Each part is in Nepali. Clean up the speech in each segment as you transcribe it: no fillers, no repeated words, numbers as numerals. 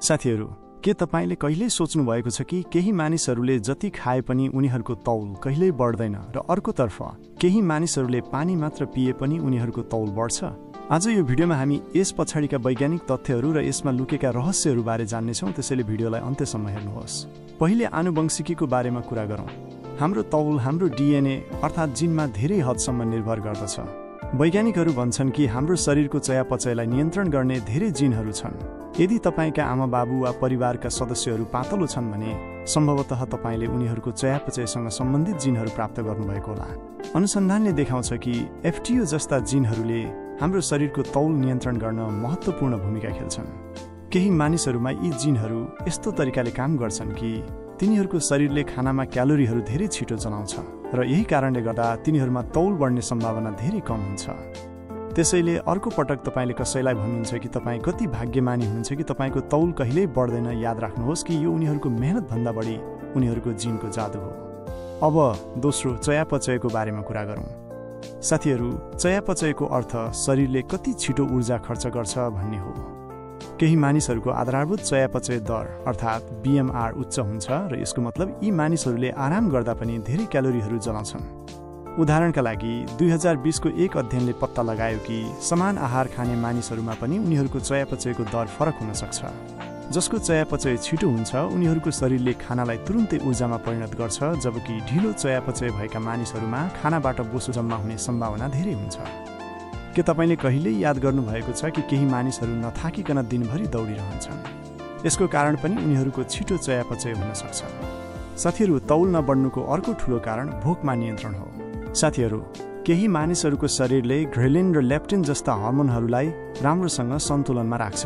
साथीहरू, के तपाईले कहिल्यै सोच्नु भएको छ कि केही मानिसहरूले जति खाए पनि उनीहरूको तौल कहिल्यै बढ्दैन र अर्कोतर्फ केही मानिसहरूले पानी मात्र पिए पनि उनीहरूको तौल बढ्छ? आज यो भिडियोमा हामी यस पछाडिका वैज्ञानिक तथ्यहरू र यसमा लुकेका रहस्यहरू बारे जान्नेछौँ, त्यसैले भिडियोलाई अन्त्यसम्म हेर्नुहोस्। पहिले आनुवंशिकीको बारेमा कुरा गरौँ। हाम्रो तौल हाम्रो डीएनए अर्थात् जिनमा धेरै हदसम्म निर्भर गर्दछ। वैज्ञानिकहरू भन्छन् कि हाम्रो शरीरको चयापचयलाई नियन्त्रण गर्ने धेरै जिनहरू छन्। यदि तपाईका आमाबाबु वा परिवारका सदस्यहरू पातलो छन् भने सम्भवतः तपाईले उनीहरूको चयापचयसँग सम्बन्धित जिनहरू प्राप्त गर्नुभएको होला। अनुसन्धानले देखाउँछ कि एफटीओ जस्ता जिनहरूले हाम्रो शरीरको तौल नियन्त्रण गर्न महत्त्वपूर्ण भूमिका खेल्छन्। केही मानिसहरूमा यी जिनहरू यस्तो तरिकाले काम गर्छन् कि तिनीहरूको शरीरले खानामा क्यालोरीहरू धेरै छिटो जलाउँछ र यही कारणले गर्दा तिनीहरूमा तौल बढ्ने सम्भावना धेरै कम हुन्छ। त्यसैले अर्को पटक तपाईले कसैलाई भन्नुहुन्छ कि तपाईँ कति भाग्यमानी हुनुहुन्छ कि तपाईको तौल कहिल्यै बढ्दैन, याद राख्नुहोस् कि यो उनीहरूको मेहनतभन्दा बढी उनीहरूको जिनको जादु हो। अब दोस्रो, चयापचयको बारेमा कुरा गरौँ। साथीहरू, चयापचयको अर्थ शरीरले कति छिटो ऊर्जा खर्च गर्छ भन्ने हो। केही मानिसहरूको आधारभूत चयापचय दर अर्थात् बीएमआर उच्च हुन्छ र यसको मतलब यी मानिसहरूले आराम गर्दा पनि धेरै क्यालोरीहरू जलाउँछन्। उदाहरणका लागि 2020 को एक अध्ययनले पत्ता लगायो कि समान आहार खाने मानिसहरूमा पनि उनीहरूको चयापचयको दर फरक हुन सक्छ। जसको चयापचय छिटो हुन्छ उनीहरूको शरीरले खानालाई तुरुन्तै ऊर्जामा परिणत गर्छ, जबकि ढिलो चयापचय भएका मानिसहरूमा खानाबाट बोसो जम्मा हुने सम्भावना धेरै हुन्छ। के तपाईले कहिल्यै याद गर्नुभएको छ कि केही मानिसहरू नथाकिकन दिनभरि दौडिरहन्छन्? यसको कारण पनि उनीहरूको छिटो चयापचय हुन सक्छ। साथीहरू, तौल नबढ्नुको अर्को ठूलो कारण भोकमा नियन्त्रण हो। साथीहरू, केही मानिसहरूको शरीरले घ्रेलिन र लेप्टिन जस्ता हर्मोनहरूलाई राम्रोसँग सन्तुलनमा राख्छ।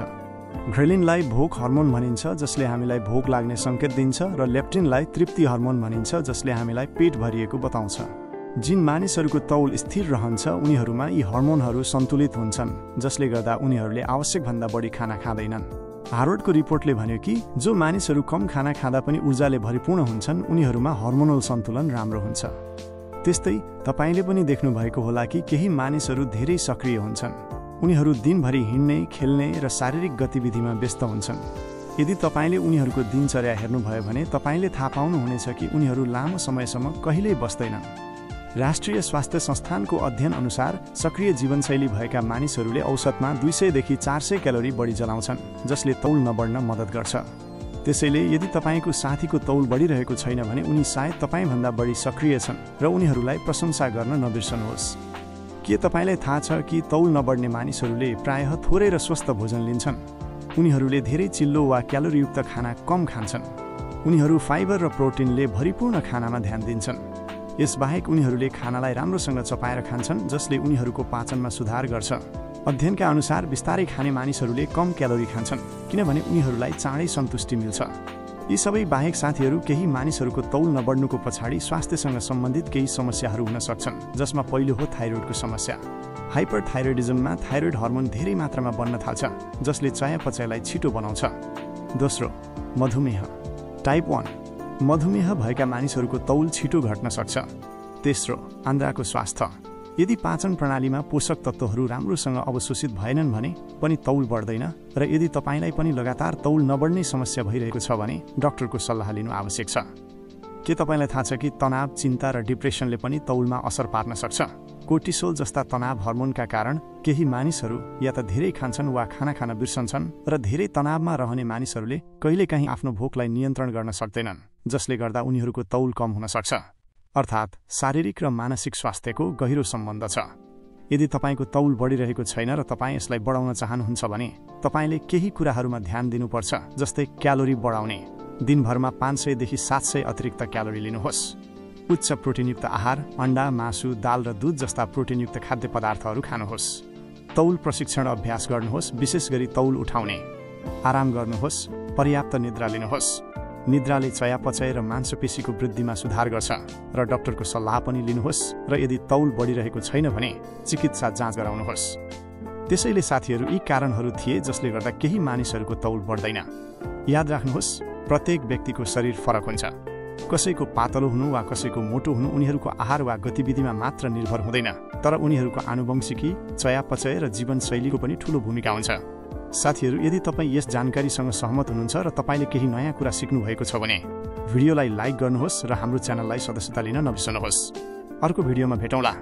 घ्रेलिनलाई भोक हर्मोन भनिन्छ, जसले हामीलाई भोक लाग्ने सङ्केत दिन्छ, र लेप्टिनलाई तृप्ति हर्मोन भनिन्छ, जसले हामीलाई पेट भरिएको बताउँछ। जिन मानिसहरूको तौल स्थिर रहन्छ उनीहरूमा यी हर्मोनहरू सन्तुलित हुन्छन्, जसले गर्दा उनीहरूले आवश्यकभन्दा बढी खाना खाँदैनन्। हार्वर्डको रिपोर्टले भन्यो कि जो मानिसहरू कम खाना खाँदा पनि ऊर्जाले भरिपूर्ण हुन्छन् उनीहरूमा हर्मोनल सन्तुलन राम्रो हुन्छ। त्यस्तै तपाईले पनि देख्नु भएको होला कि केही मानिसहरू धेरै सक्रिय हुन्छन्। उनीहरू दिनभरि हिँड्ने, खेल्ने र शारीरिक गतिविधिमा व्यस्त हुन्छन्। यदि तपाईले उनीहरूको दिनचर्या हेर्नुभयो भने तपाईले थाहा पाउनुहुनेछ कि उनीहरू लामो समयसम्म कहिल्यै बस्दैनन्। राष्ट्रिय स्वास्थ्य संस्थानको अध्ययन अनुसार सक्रिय जीवनशैली भएका मानिसहरूले औसतमा 200 देखि 400 क्यालोरी बढी जलाउँछन्, जसले तौल नबढ्न मद्दत गर्छ। त्यसैले यदि तपाईको साथीको तौल बढिरहेको छैन भने उनी सायद तपाईभन्दा बढी सक्रिय छन् र उनीहरूलाई प्रशंसा गर्न नबिर्सनुहोस्। के तपाईलाई थाहा छ कि तौल नबढ्ने मानिसहरूले प्रायः थोरै र स्वस्थ भोजन लिन्छन्? उनीहरूले धेरै चिल्लो वा क्यालोरीयुक्त खाना कम खान्छन्। उनीहरू फाइबर र प्रोटिनले भरिपूर्ण खानामा ध्यान दिन्छन्। यसबाहेक उनीहरूले खानालाई राम्रोसँग चपाएर खान्छन्, जसले उनीहरूको पाचनमा सुधार गर्छ। अध्ययनका अनुसार बिस्तारै खाने मानिसहरूले कम क्यालोरी खान्छन् किनभने उनीहरूलाई चाँडै सन्तुष्टि मिल्छ। यी सबै बाहेक साथीहरू, केही मानिसहरूको तौल नबढ्नुको पछाडि स्वास्थ्यसँग सम्बन्धित केही समस्याहरू हुन सक्छन्, जसमा पहिलो हो थाइरोइडको समस्या। हाइपरथाइरोइडिजममा थाइरोइड हर्मोन धेरै मात्रामा बन्न थाल्छ, जसले चयापचयलाई छिटो बनाउँछ। दोस्रो, मधुमेह टाइप 1। मधुमेह भएका मानिसहरूको तौल छिटो घट्न सक्छ। तेस्रो, आन्द्राको स्वास्थ्य। यदि पाचन प्रणालीमा पोषक तत्त्वहरू राम्रोसँग अवशोषित भएनन् भने पनि तौल बढ्दैन, र यदि तपाईलाई पनि लगातार तौल नबढ्ने समस्या भइरहेको छ भने डाक्टरको सल्लाह लिनु आवश्यक छ। के तपाईलाई थाहा छ कि तनाव, चिन्ता र डिप्रेसनले पनि तौलमा असर पार्न सक्छ? कोर्टिसोल जस्ता तनाव हर्मोनका कारण केही मानिसहरू या त धेरै खान्छन् वा खाना खान बिर्सन्छन्, र धेरै तनावमा रहने मानिसहरूले कहिलेकाहीँ आफ्नो भोकलाई नियन्त्रण गर्न सक्दैनन्, जसले गर्दा उनीहरूको तौल कम हुन सक्छ। अर्थात् शारीरिक र मानसिक स्वास्थ्यको गहिरो सम्बन्ध छ। यदि तपाईको तौल बढिरहेको छैन र तपाईँ यसलाई बढाउन चाहनुहुन्छ भने तपाईले केही कुराहरूमा ध्यान दिनुपर्छ, जस्तै क्यालोरी बढाउने। दिनभरमा 500 देखि 700 अतिरिक्त क्यालोरी लिनुहोस्। उच्च प्रोटिनयुक्त आहार, अण्डा, मासु, दाल र दूध जस्ता प्रोटिनयुक्त खाद्य पदार्थहरू खानुहोस्। तौल प्रशिक्षण अभ्यास गर्नुहोस्, विशेष गरी तौल उठाउने। आराम गर्नुहोस्, पर्याप्त निद्रा लिनुहोस्। निद्राले चयापचय र मांसपेशीको वृद्धिमा सुधार गर्छ, र डाक्टरको सल्लाह पनि लिनुहोस्, र यदि तौल बढिरहेको छैन भने चिकित्सा जाँच गराउनुहोस्। त्यसैले साथीहरू, यी कारणहरू थिए जसले गर्दा केही मानिसहरूको तौल बढ्दैन। याद राख्नुहोस्, प्रत्येक व्यक्तिको शरीर फरक हुन्छ। कसैको पातलो हुनु वा कसैको मोटो हुनु उनीहरूको आहार वा गतिविधिमा मात्र निर्भर हुँदैन, तर उनीहरूको आनुवंशिकी, चयापचय र जीवनशैलीको पनि ठूलो भूमिका हुन्छ। साथीहरू, यदि तपाईँ यस जानकारीसँग सहमत हुनुहुन्छ र तपाईँले केही नयाँ कुरा सिक्नु भएको छ भने भिडियोलाई लाइक गर्नुहोस् र हाम्रो च्यानललाई सदस्यता लिन नबिर्सनुहोस्। अर्को भिडियोमा भेटौँला।